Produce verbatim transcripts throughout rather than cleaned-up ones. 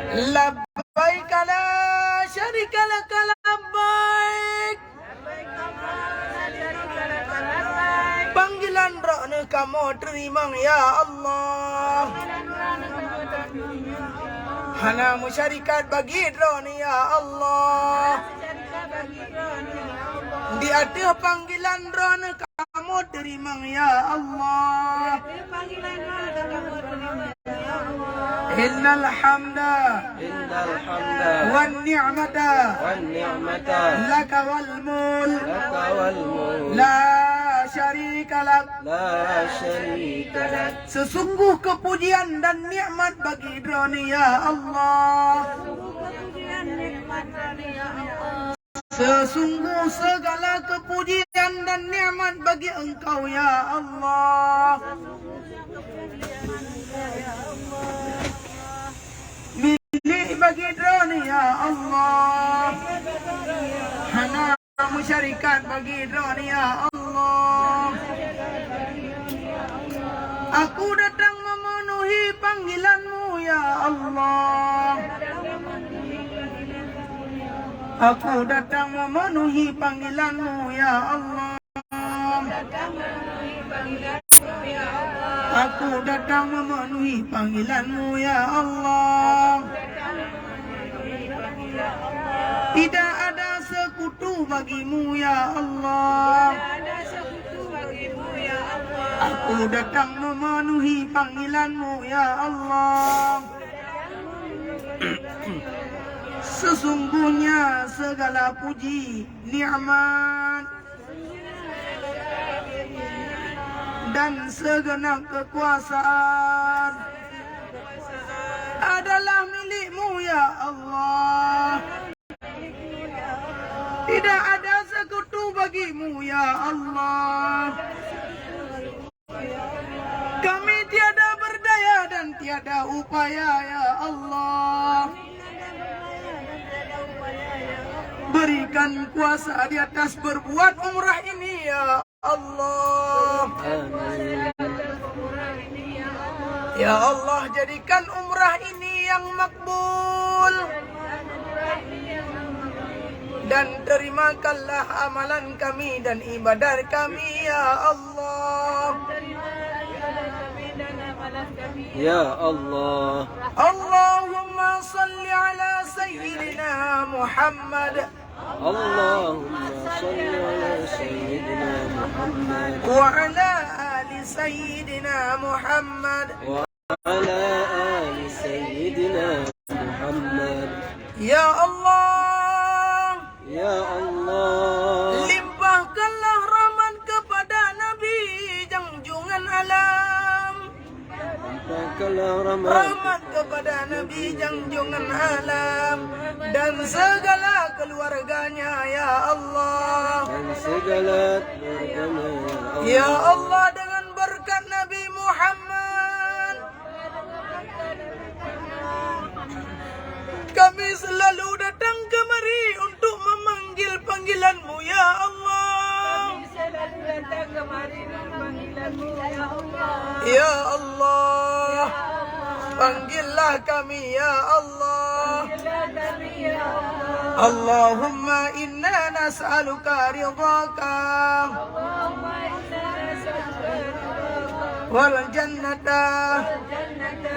Labbaik la syarika laka labbaik. Panggilan Droeneuh kamoe teurimong, ya Allah. Hana meusyarikat bagi Droeneuh, ya Allah. Di ateueh panggilan Droeneuh kamoe teurimong, ya Allah. Innal hamda. Innal hamda. Wan ni'mata. Wan ni'mata. Laka wal mulk. Laka wal mulk. La syarika lak. La syarika lak. Sesungguh kepujian dan nikmat bagi Droeneuh, ya Allah. Sesungguh segala kepujian dan nikmat bagi Engkau, ya Allah. Milék bagi Droeneuh, ya Allah. Hana meusyarikat bagi Droeneuh, ya Allah. Aku datang memenuhi panggilan-Mu, ya Allah. Aku datang memenuhi panggilan-Mu, ya Allah. Aku datang memenuhi panggilan-Mu, ya Allah. Tidak ada sekutu bagi-Mu, ya Allah. Aku datang memenuhi panggilan-Mu, ya Allah. Sesungguhnya segala puji, nikmat, dan segenap kekuasaan adalah milik-Mu, ya Allah. Tidak ada sekutu bagi-Mu, ya Allah. Kami tiada berdaya dan tiada upaya, ya Allah. Berikan kuasa di atas berbuat umrah ini, ya Allah. Amin. Ya Allah, jadikan umrah ini yang makbul. Dan terimakanlah amalan kami dan ibadat kami, ya Allah. Ya Allah. Allahumma salli ala Sayyidina Muhammad. Allahumma salli ala Sayyidina Muhammad. Wa ala ali Sayyidina Muhammad. Wa ala ali Sayyidina Muhammad. Ya Allah. Ya Allah. Limpahkanlah rahmat kepada Nabi nyang jungan alam. Limpahkanlah rahmat. Rahmat kepada Nabi nyang jungan alam dan segala keluarganya, ya Allah. Dan segala keluarganya, ya Allah. Ya Allah, dengan berkat Nabi Muhammad, kami selalu datang kemari untuk memanggil panggilan-Mu, ya Allah. Ya Allah, panggillah kami, ya Allah. Allahumma inna nas'aluka ridhaka wal jannata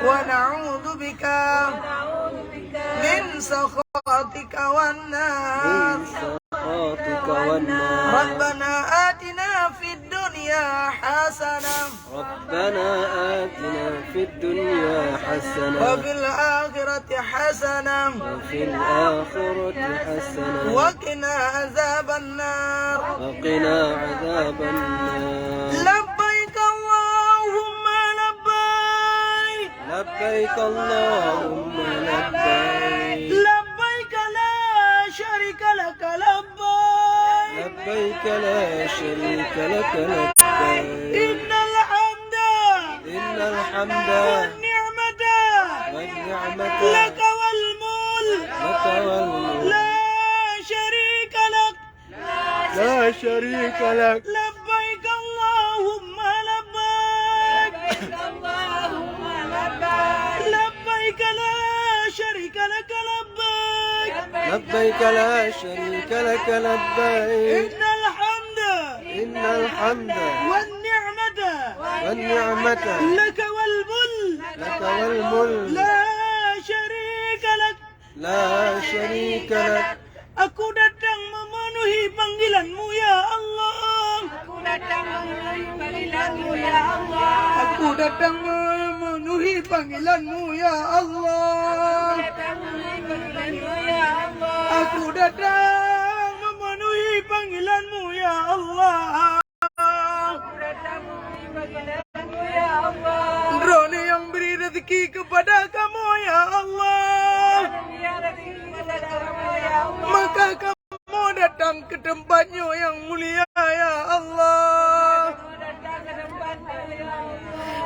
wa na'udzu bika min sakhatika wan nar. Min sakhatika wan nar. Rabbana atina fid dunya hasanah. Rabbana atina fid dunya hasanah. Wa fil akhirati hasanah. Wa fil akhirati hasanah. Wa qina adzaban nar. Wa qina adzaban nar. Labbaik Allahumma labbaik. Labbaik Allahumma labbaik. Labbaik la syarika laka labbaik. Labbaik la syarika laka labbaik. Innal hamda. Innal hamda. Wan ni'mata. Wan ni'mata. Laka wal mulk. Laka wal mulk. La syarika lak. La syarika lak. Labbaik Allahumma labbaik. Labbaik la syarika لبيك لا شريك لك لبيك. إن الحمد إن الحمد والنعمة والنعمة لك والملك لك والملك لا شريك لك. لا شريك لك. Aku datang memenuhi panggilan-Mu, ya Allah. Aku datang memenuhi panggilan-Mu, ya Allah. Aku datang memenuhi panggilan-Mu, ya Allah. Aku datang memenuhi panggilan-Mu, ya Allah. Aku datang memenuhi panggilan-Mu, ya Allah. Aku datang memenuhi panggilan-Mu, ya Allah. Droeneuh nyang bri rezeki kepada kamoe, ya Allah. Droeneuh nyang bri rezeki kepada kamoe, ya Allah. Maka kamoe datang ke tempat nyoe nyang mulia, ya Allah.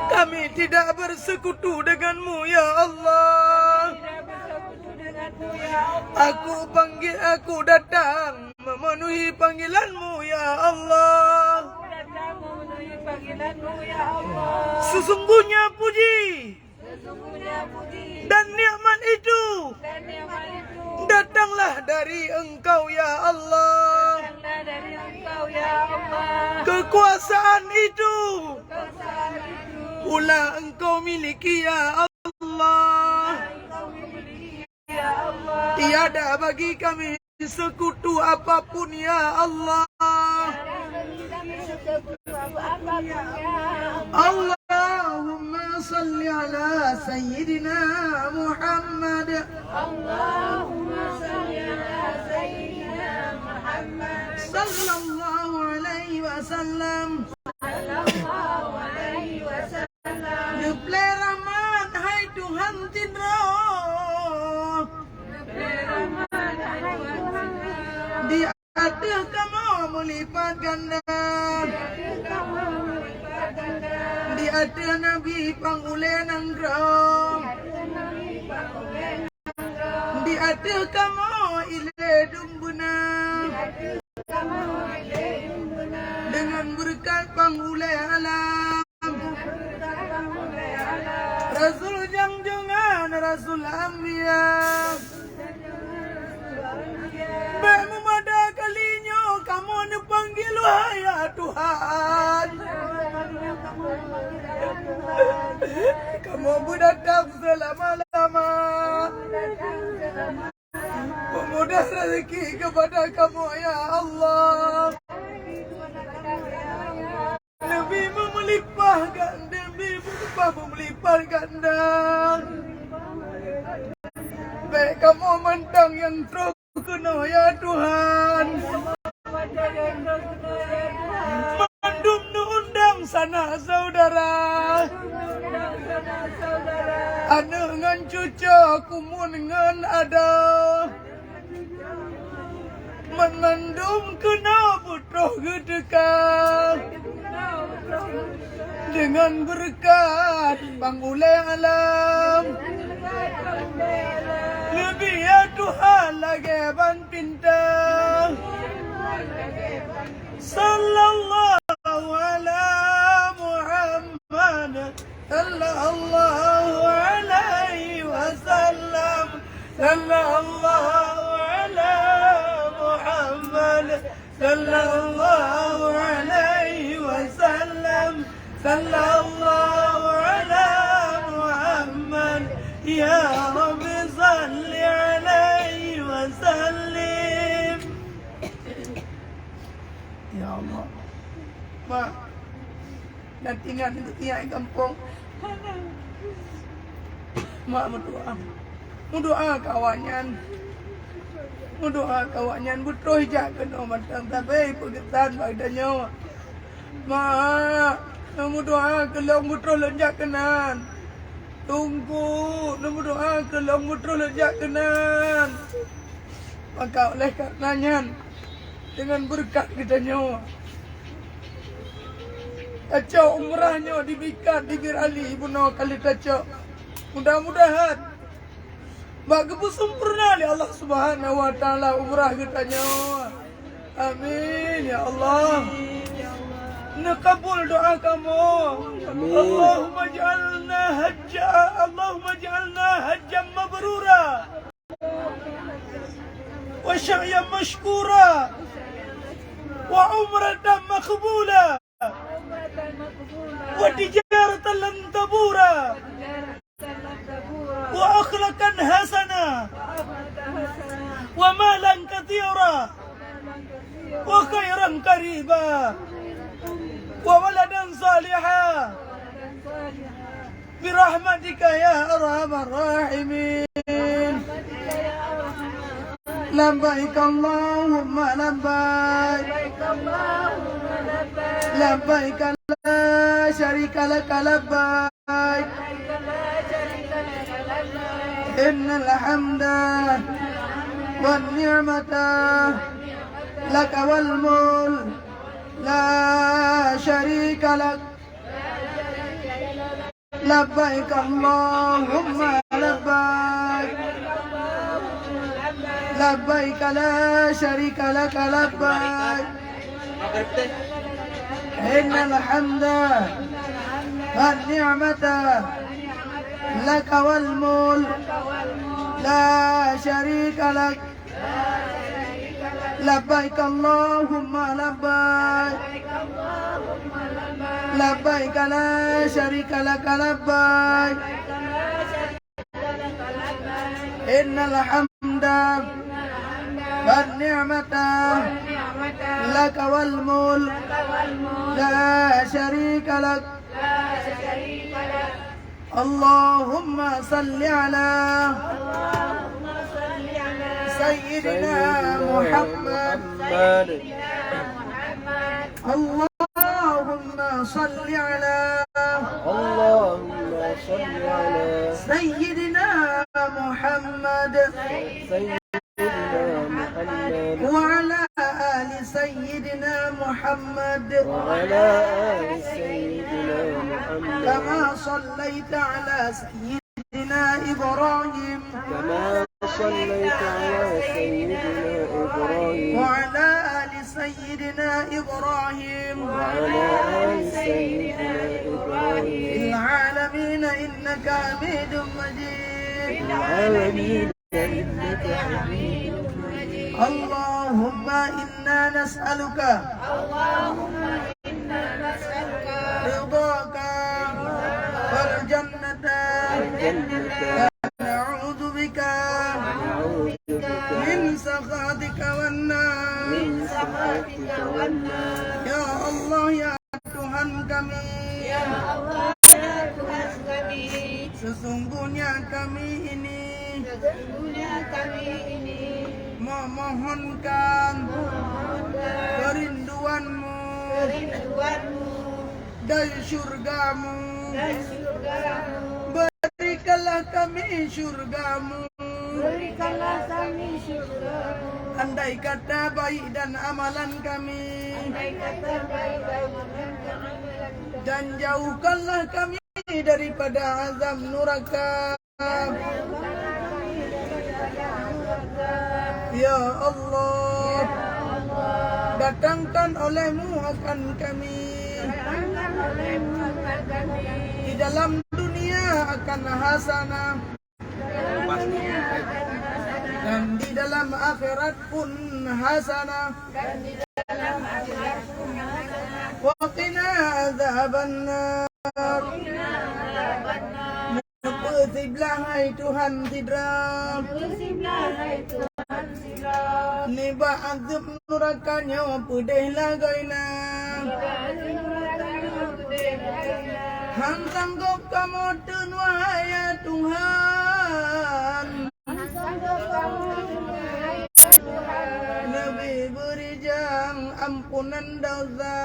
Kami tidak bersekutu denganmu, ya Allah. Aku panggil, aku datang memenuhi panggilanmu, ya Allah. Sesungguhnya puji Sesungguhnya puji dan nikmat itu dan nikmat itu datanglah dari Engkau, ya Allah. Datanglah dari Engkau, ya Allah. Kekuasaan itu Kekuasaan itu pula Engkau miliki, ya Allah. Engkau miliki, ya Allah. Tiada bagi kami sekutu apapun, ya Allah. Allahumma salli ala Sayyidina Muhammad. Allahumma salli ala Sayyidina Muhammad. Sallallahu alaihi wasallam. Sallallahu alaihi wasallam. Neuplé rahmat, hai Tuhan sidroe. Di ateueh kamoe meulipat ganda. Di ateueh Nabi pang ulée nanggroe. Di ateueh kamoe ilée dum beuna. Deungon beureukat pang ulée alam. Rasul nyang jungan, Rasul Anbiya. Bék meumada kali nyoe kamoe neupanggil, wahai ya Tuhan. Kamoe beudatang seulama-lama. Peumudah rezeki kepada kamoe, ya Allah. Nabi meumeulimpah ganda, Nabi meumeulimpah, meumeulimpah ganda. Bék kamoe mantong nyang troh keunoe, ya Tuhan. Mandum neuundang sanak saudara. Aneuk ngon cucoe, kumun ngon adoe. Mandum keunoe beutroh geuteuka. Deungon beureukat pang ulée alam. Nabi ya Tuhan lagée ban pinta. Sallallahu ala Muhammad. Sallallahu alaihi wasallam. Sallallahu ala Muhammad. Sallallahu alaihi wasallam. Sallallahu ala Muhammad. Ya Rabbi salli alaihi wasallim. Ya Allah. Mak, dan ingat untuk tiap gampông. Mak meudoa. Meudoa keu awaknyan. Meudoa keu awaknyan beutroh jak keunoe mantong, tapi peugeutan bak geutanyoe. Mak, neumeudoa keu lôn beutroh lôn jak keunan. Teungku, neumeudoa keu lôn beutroh lôn jak keunan. Maka oleh karena nyan, deungon beureukat geutanyoe, tacok umrah nyoe di mikat di Bir Ali bunoe ka lheueh tacok. Mudah-mudahan bak geupeusempurna lé Allah Subhanahu wa Taala umrah geutanyoe. Amin ya Allah. Neukabul doa kamoe. Amin. Allahumma ij'alna hajja, Allahumma ij'alna hajjan mabrura. سعيا مشكورا وعمرة مقبولة وتجارة لن تبورا وأخلاقا حسنة ومالا كثيرا وخيرا قريبا وولدا صالحا برحمتك يا أرحم الراحمين. لبيك اللهم لبيك. لبيك لا شريك لك لبيك. إن الحمد والنعمة لك والملك لا شريك لك. لبيك اللهم لبيك. لبيك لا شريك لك لبيك. إن الحمد والنعمة لك والملك لا شريك لك. لبيك اللهم لبيك. لبيك لا شريك لك لبيك. إن الحمد والنعمة لك والملك لا شريك لك. اللهم صل على سيدنا محمد. اللهم صل على اللهم صل على سيدنا محمد. سيدنا محمد. وعلى آل سيدنا محمد. وعلى آل سيدنا محمد. كما صليت على سيدنا إبراهيم. كما صليت على سيدنا إبراهيم. وعلى آل سيدنا إبراهيم. وعلى آل سيدنا إبراهيم. في العالمين إنك حميد مجيد. في العالمين إنك حميد مجيد. اللهم إنا نسألك اللهم إنا نسألك رضاك والجنة والجنة. ونعوذ بك ونعوذ بك من سخطك والنار. من سخطك والنار. Ya Allah, ya Tuhan kami. Ya Allah, ya Tuhan kami. Sesungguhnya kami ini. Sesungguhnya kami ini. Memohonkan. Memohonkan. Kerinduan-Mu. Kerinduan-Mu. Dan syurga-Mu. Dan syurga-Mu. Berikanlah kami syurga-Mu. Berikanlah kami syurga-Mu. Andai kata baik dan amalan kami. Andai kata baik dan amalan kami. Dan jauhkanlah kami daripada azab neraka. Ya Allah, datangkan oleh-Mu akan kami di dalam dunia akan hasanah, dan di dalam akhirat pun hasanah. Wa qina azabannar. Neupeusiblah hai Tuhan sidroe. Neupeusiblah hai Tuhan sidroe. Nibak azab nuraka nyoe peudeh lagoina. Nibak azab nuraka nyoe peudeh lagoina. Han sanggob kamoe teun wahai ya Tuhan. Han sanggob kamoe teun wahai ya Tuhan. Neubri beurijang ampunan desya.